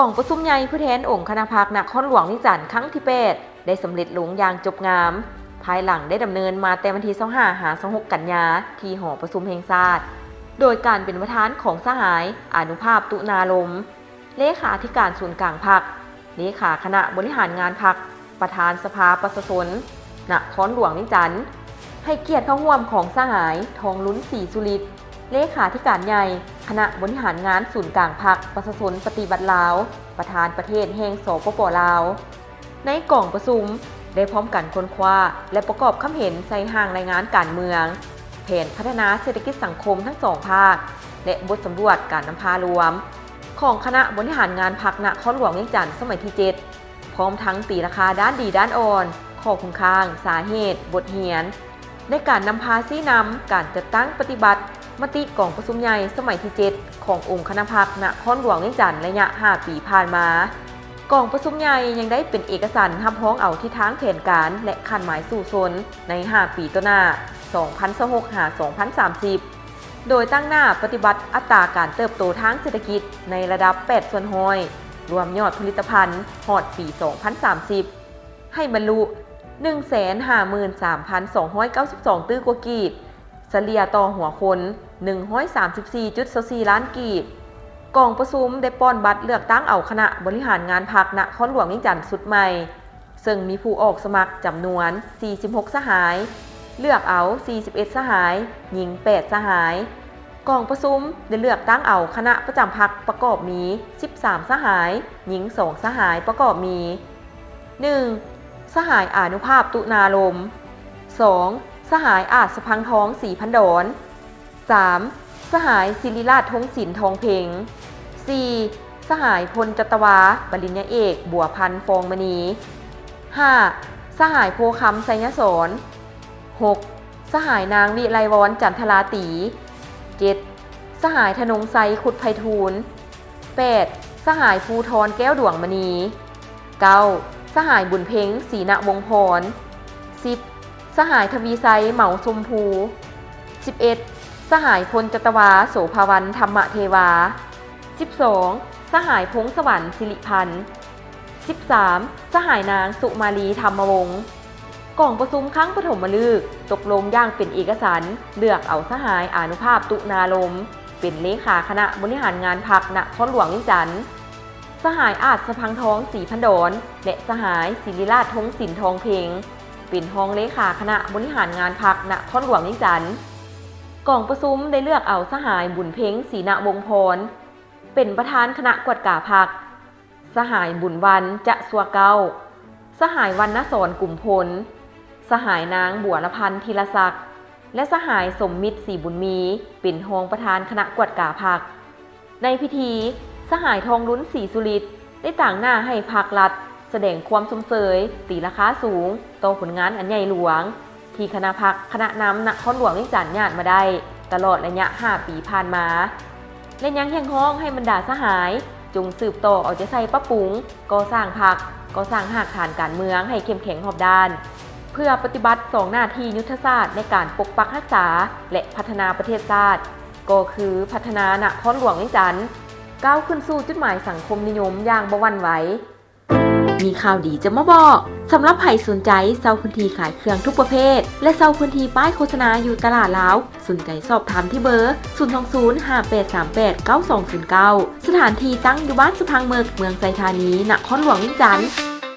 ກອງປະຊຸມໃຫຍ່ຜູ້ແທນອົງຄະນະພັກນະຄອນຫຼວງວຽງຈັນຄັ້ງທີແປດ ໄດ້ສຳເລັດລົງຢ່າງຈົບງາມ ພາຍຫຼັງໄດ້ດຳເນີນມາແຕ່ວັນທີຊາວຫ້າຫາຊາວຫົກກັນຍາ ທີ່ຫໍປະຊຸມແຫ່ງຊາດ ໂດຍການເປັນປະທານຂອງສະຫາຍ ອານຸພາບ ຕຸນາລົມ ເລຂາທິການສູນກາງພັກ, ເລຂາຄະນະບໍລິຫານງານພັກ, ປະທານສະພາປະຊາຊົນນະຄອນຫຼວງວຽງຈັນ, ໃຫ້ກຽດເຂົ້າຮ່ວມຂອງສະຫາຍ ທອງລຸນ ສີສຸລິດ ເລຂາທິການໃຫຍ່ຄະນະບໍລິຫານງານສູນກາງພັກປະຊາຊົນປະຕິວັດລາວ, ປະທານປະເທດແຫ່ງ ສປປ ລາວ. ໃນກອງປະຊຸມໄດ້ພ້ອມກັນຄົ້ນຄວ້າ ແລະ ປະກອບຄຳເຫັນໃສ່ຮ່າງລາຍງານການເມືອງ, ແຜນພັດທະນາເສດຖະກິດສັງຄົມທັງສອງພາກ ແລະ ບົດສຳຫຼວດການນຳພາລວມ ຂອງຄະນະບໍລິຫານງານພັກນະຄອນຫຼວງວຽງຈັນສະໄໝທີເຈັດ ພ້ອມທັງຕີລາຄາດ້ານດີດ້ານອ່ອນ, ຂໍ້ຄົງຄ້າງ, ສາເຫດ, ບົດຮຽນ ໃນການນຳພາຊີ້ນຳການຈັດຕັ້ງປະຕິບັດມະຕິກອງປະຊຸມໃຫຍ່ສະໄໝທີເຈັດ ຂອງອົງຄະນະພັກນະຄອນຫຼວງວຽງຈັນໄລຍະຫ້າປີຜ່ານມາ. ກອງປະຊຸມໃຫຍ່ຍັງໄດ້ເປັນເອກະສັນຮັບຮອງເອົາທິດທາງແຜນການ ແລະ ຄາດໝາຍສູ້ຊົນໃນຫ້າປີຕໍ່ໜ້າ ສອງພັນຊາວຫົກ ຫາ ສອງພັນສາມສິບ ໂດຍຕັ້ງໜ້າປະຕິບັດອັດຕາການເຕີບໂຕທາງເສດຖະກິດໃນລະດັບແປດສ່ວນຮ້ອຍ ລວມຍອດຜະລິດຕະພັນຮອດປີສອງພັນສາມສິບ ໃຫ້ບັນລຸ ໜຶ່ງແສນຫ້າໝື່ນສາມພັນສອງຮ້ອຍເກົ້າສິບສອງຕື້ກວ່າກີບ, ສະເລ່ຍຕໍ່ຫົວຄົນ ໜຶ່ງຮ້ອຍສາມສິບສີ່ຈຸດຊາວສີ່ລ້ານກີບ. ກອງປະຊຸມໄດ້ປ່ອນບັດເລືອກຕັ້ງເອົາຄະນະບໍລິຫານງານພັກນະຄອນຫຼວງວຽງຈັນຊຸດໃໝ່, ເຊິ່ງມີຜູ້ອອກສະໝັກຈຳນວນສີ່ສິບຫົກສະຫາຍ, ເລືອກເອົາສີ່ສິບເອັດສະຫາຍ, ຍິງແປດສະຫາຍ. ກອງປະຊຸມໄດ້ເລືອກຕັ້ງເອົາຄະນະປະຈຳພັກປະກອບມີສິບສາມສະຫາຍ, ຍິງສອງສະຫາຍ, ປະກອບມີ ໜຶ່ງ ສະຫາຍ ອານຸພາບ ຕຸນາລົມ, ສອງ ສະຫາຍ ອາດສະພັງທອງ ສີພັນດອນ, ສາມ ສະຫາຍ ສິລິລາດ ທົງສິນ ທອງເພັງ, ສີ່ ສະຫາຍ ພົນຈັດຕະວາ ປະລິນຍາເອກ ບົວພັນ ຟອງມະນີ, ຫ້າ ສະຫາຍ ໂພຄຳ ໄຊຍະສອນ, ຫົກ ສະຫາຍ ນາງ ວິໄລວອນ ຈັນທະລາຕີ, ເຈັດ ສະຫາຍ ທະນົງໄຊ ຄຸດໄພທູນ, ແປດ ສະຫາຍ ພູທອນ ແກ້ວດວງມະນີ, ເກົ້າ ສະຫາຍ ບຸນເພັງ ສີນະວົງພອນ, ສິບ ສະຫາຍ ທະວີໄຊ ເໝົາຊົມພູ, ສິບເອັດ ສະຫາຍ ພົນຈັດຕະວາ ໂສພາວັນ ທຳມະເທວາ, ສິບສອງ ສະຫາຍ ພົງສະຫວັນ ສິລິພັນ, ສິບສາມ ສະຫາຍ ນາງ ສຸມາລີ ທຳມະວົງ. ກອງປະຊຸມຄັ້ງປະຖົມມະລຶກຕົກລົງຢ່າງເປັນເອກະສັນ ເລືອກເອົາສະຫາຍ ອານຸພາບ ຕຸນາລົມ ເປັນເລຂາຄະນະບໍລິຫານງານພັກນະຄອນຫຼວງວຽງຈັນ, ສະຫາຍ ອາດສະພັງທອງ ສີພັນດອນ ແລະ ສະຫາຍ ສິລິລາດ ທົງສິນ ທອງເພັງ ເປັນຮອງເລຂາຄະນະບໍລິຫານງານພັກນະຄອນຫຼວງວຽງຈັນ. ກອງປະຊຸມໄດ້ເລືອກເອົາສະຫາຍ ບຸນເພັງ ສີນະວົງພອນ ເປັນປະທານຄະນະກວດກາພັກ, ສະຫາຍ ບຸນວັນ ຈະຊົ່ວເກົ້າ, ສະຫາຍ ວັນນະສອນ ກຸມພົນ, ສະຫາຍ ນາງ ບົວລະພັນ ທີລະສັກ ແລະ ສະຫາຍ ສົມມິດ ສີບຸນມີ ເປັນຮອງປະທານຄະນະກວດກາພັກ. ໃນພິທີ, ສະຫາຍ ທອງລຸນ ສີສຸລິດ ໄດ້ຕາງໜ້າໃຫ້ພັກລັດສະແດງຄວາມຊົມເຊີຍຕີລາຄາສູງຕໍ່ຜົນງານອັນໃຫຍ່ຫຼວງ ທີ່ຄະນະພັກ, ຄະນະນຳນະຄອນຫຼວງວຽງຈັນຍາດມາໄດ້ຕະຫຼອດໄລຍະຫ້າປີຜ່ານມາ ແລະ ຍັງຮຽກຮ້ອງໃຫ້ບັນດາສະຫາຍຈົ່ງສືບຕໍ່ເອົາໃຈໃສ່ປັບປຸງ, ກໍ່ສ້າງພັກ, ກໍ່ສ້າງຮາກຖານການເມືອງໃຫ້ເຂັ້ມແຂງຮອບດ້ານ ເພື່ອປະຕິບັດສອງໜ້າທີ່ຍຸດທະສາດໃນການປົກປັກຮັກສາ ແລະ ພັດທະນາປະເທດຊາດ, ກໍຄືພັດທະນານະຄອນຫຼວງວຽງຈັນ ກ້າວຂຶ້ນສູ່ຈຸດໝາຍສັງຄົມນິຍົມຢ່າງບໍ່ຫວັ່ນໄຫວ. ມີຂ່າວດີຈະມາບອກ, ສຳລັບໃຜສົນໃຈເຊົ່າພື້ນທີ່ຂາຍເຄື່ອງທຸກປະເພດ ແລະ ເຊົ່າພື້ນທີ່ປ້າຍໂຄສະນາຢູ່ຕະຫຼາດລາວ, ສົນໃຈສອບຖາມທີ່ເບີ ສູນສອງສູນ ຫ້າແປດສາມແປດ ເກົ້າສອງສູນເກົ້າ. ສະຖານທີ່ຕັ້ງຢູ່ບ້ານສະພັງເມິກ, ເມືອງໄຊທານີ, ນະຄອນຫຼວງວຽງຈັນ.